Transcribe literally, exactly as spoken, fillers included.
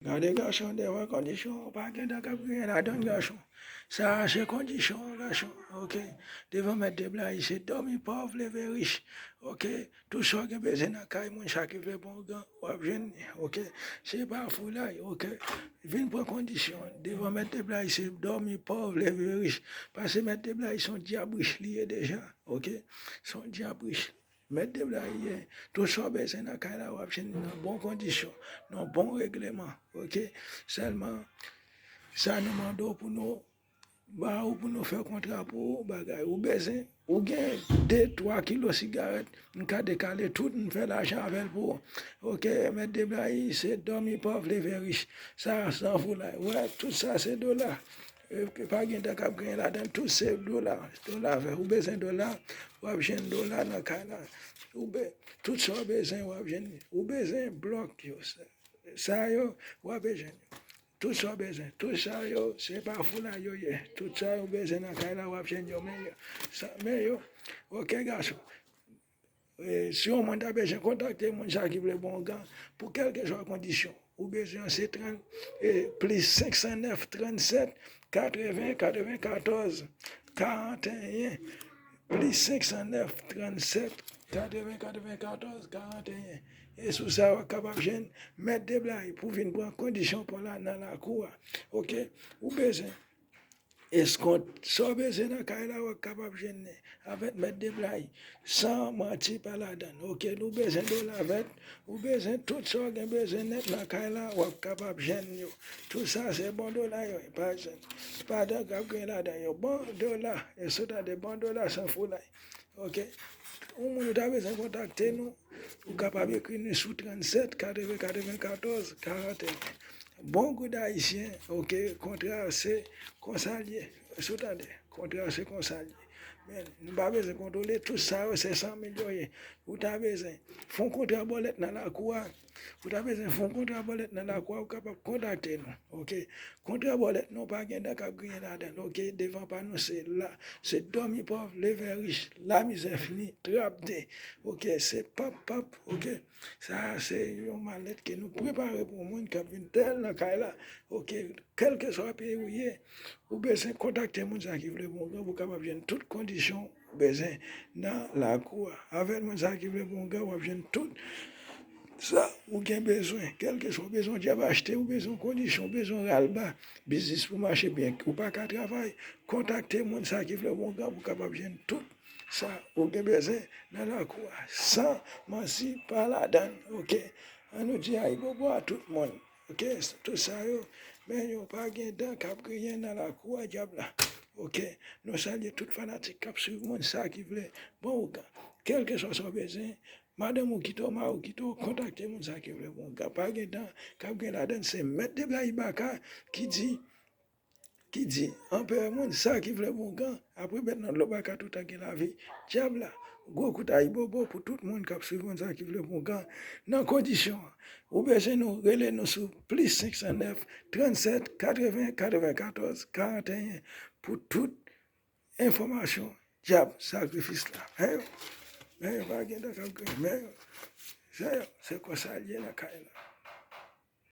Gade gason, devan kondisyon, pa gen dan k ap griyen ladan gason. Sa a se kondisyon an gason, oke. Devan mèt de blayi se dòmi pòv leve rich, oke. Tout sa w gen bezwen nan kay moun sa ki vle bon ougan, w ap jwenn li, oke. Se pa foulay, oke. Vin pran kondisyon an. Devan mèt de blayi se dòmi pòv leve rich. Paske mèt de blayi se yon dyab rich li ye deja, oke. Se yon dyab rich. Mèt de blayi ye. Tout sa w bezwen nan kay la, w ap jwenn li nan bon kondisyon, nan bon regleman, oke. Sèlman, sa nou mande w pou nou ba ou pou nou fè kontra pou ou, bagay ou bezwen. Ou gen de, twa kilo sigarèt, m ka dekale tout, m fè lajan avè l pou ou. Oke, mèt de blayi se dòmi pòv leve rich. Sa, san foulay. Wè, tout sa se dola. E, pa gen dan k ap griyen ladan, tout se dola. Dola vè. Ou bezwen dola, w ap jwenn dola nan kay la. Ou be-, tout sa w bezwen, w ap jwenn li. Ou bezwen blòk yo, sa, sa yo, w ap jwenn yo. Tout sa w bezwen. Tout sa yo, se pa foulay yo ye. Tout sa yo bezwen nan kay la, w ap jwenn yo. Men yo, sa, men yo. Oke, gason. E, si yon moun ta bezwen kontakte moun sa ki vle bon ougan, pou kèlkeswa kondisyon, ou bezwen se trant, e, plis senk san nèf, trannsèt, katreven, katreven katòz, karanteyen, plis senk san nèf, trannsèt, katreven, katreven katòz, karanteyen. E sou sa, w ap kapab jwenn mèt de blayi pou vin pran kondisyon pon la nan lakou a. Oke? Ou bezwen eskont, sa w bezwen nan kay la, w ap kapab jwenn li avèk mèt de blayi, san manti pa ladan l. Oke, nou bezwen dola vèt, ou bezwen tout sa w gen bezwen nèt nan kay la, w ap kapab jwenn yo. Tout sa se bon dola yo ye, pa jwenn. Pa dan k ap griyen ladan yo. Bon dola, èske w tande, bon dola san foulay. Oke. Yon moun ou ta bezwen kontakte nou, ou kapab ekri nou sou trannsèt, katreven, katreven katòz, karanteyen. Bon goud ayisyen, oke, kontra se konsa l ye. Èske w tande? Kontra se konsa l ye. Men, nou pa bezwen kontwole, tout sa yo se san mil yo ye. Ou ta bezwen fè yon kontra bòlèt nan lakou a, ou ta bezwen fè yon kontra bòlèt nan lakou a, ou kapab kontakte nou, oke? Kontra bòlèt nou pa gen dan k ap griyen ladan l, oke? Devan pa nou se la, se dòmi pòv, leve rich, lamizè fini, trap de, oke? Se pap pap, oke? Sa a se yon malèt ke nou prepare pou yon moun k ap vin tèl nan kay la, oke? Kèlkeswa peyi w ye, ou bezwen kontakte moun sa ki vle bon ougan pou w kapab jwenn tout kondisyon ou bezwen nan lakou a. Avèk moun sa ki vle bon ougan, w ap jwenn tout sa ou gen bezwen. Kèlkeswa w bezwen yon djab achte, ou bezwen yon kondisyon, ou bezwen yon ralba, biznis pou mache byen, ou pa ka travay, kontakte moun sa ki vle bon ougan pou w kapab jwenn tout sa ou gen bezwen nan lakou a. San manti pa ladan l, oke? An nou di ayibobo a tout moun. Oke, tout sa yo, men yo pa gen dan k ap griyen nan lakou a djab la. Oke, nou salye tout fanatik k ap swiv moun sa ki vle bon ougan. Kèlkeswa sa w bezwen, madanm ou kite w, mari w kite w, kontakte moun sa ki vle bon ougan. Pa gen dan k ap griyen ladan l, se mèt de blayi baka ki di, ki di, anperè moun sa ki vle bon ougan, apre bèt nan dlo baka toutan gen lavi, djab la, gwo kout ayibobo pou tout moun k ap swiv moun sa ki vle bon ougan nan kondisyon an. Ou bezwen nou, rele nou sou plis senk san nèf, trannsèt, katreven, katreven katòz, karanteyen pou tout enfòmasyon djab sakrifis la. Men yo, men yo pa gen dan k ap griyen, men yo, se, se konsa l ye nan kay la.